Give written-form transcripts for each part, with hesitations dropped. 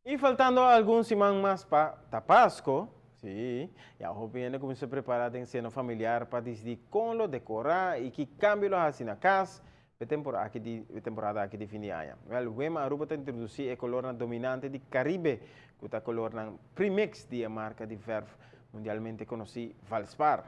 Y faltando algun siman mas pa ta Pasco, si, ya hopi hende cuminsa prepara den seno familiar pa dicidi con lo decora y ki cambio lo haci na cas p'e temporada aki di fin di aña. Wel, Wema Aruba ta introduci e colornan dominante di Caribe, cu ta colornan premix di e marca di verf mundialmente conoci Valspar.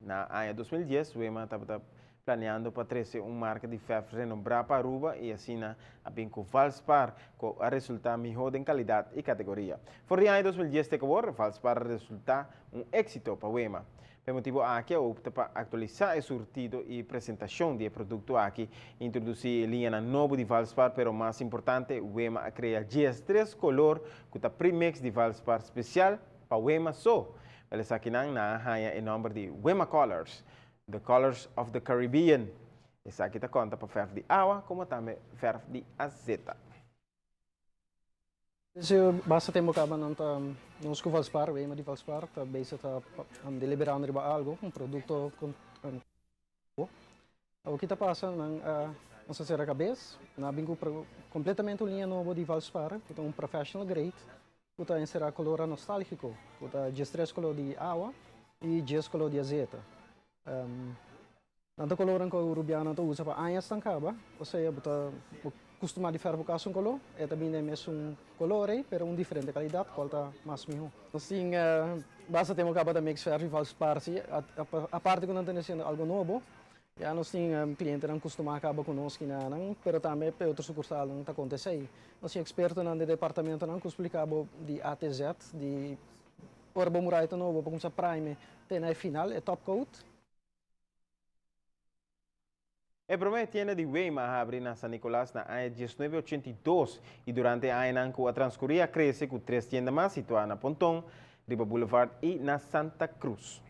Na aña 2010, Wema tabata planeando pa trece un marca di verf renombrá pa Aruba y asina a bin cu Valspar, cu a resulta miho den calidad y categoria. For di aña 2010 te awor, Valspar a resulta un exito pa Wema. P'e motibo aki a opta pa actualisa e surtido y presentacion di e producto aki, introduci liñanan nobo di Valspar, pero mas importante, Wema a crea 13 color cu ta premix di Valspar special pa Wema so. Wel esakinan nan a haña e nomber di Wema Colors, The Colors of the Caribbean. Esaki ta conta pa verf di awa como tambe verf di azeta. Desde basta tempo caba nan ta nos cu Valspar, Wema di Valspar, ta bezig ta deliberando riba algo, un producto con Awor ki ta pasa nan a nos a cera cabes, nan a bin cu completamente un liña nobo di Valspar cu ta un professional grade cu ta encera color nostalgico, cu ta 13 color di awa y 10 color di azeta. Nan ta colornan cu Arubiano ta usa pa añas tan caba, osea bo ta custuma di verf bo cas un color, e ta bin den mesun color ey, pero un diferente calidad cual ta mas miho. Nos tin basta tempo caba ta mix verf y Valspar si, aparte cu nan ta haciendo algo nobo, ya nos tin clientenan custuma caba cu nos kinanan, pero tambe pe otro sucursalnan ta conta esey. Nos tin expertonan den departamentonan cu splica bo di A te Z, di ora bo muraya ta nobo bo cuminsa prime te na e final, e top coat. E prome tienda di Wema a habri na San Nicolas na aña 1982 y durante e añanan cu a transcuri a crece cu tres tienda mas situa na Ponton, riba Boulevard y na Santa Cruz.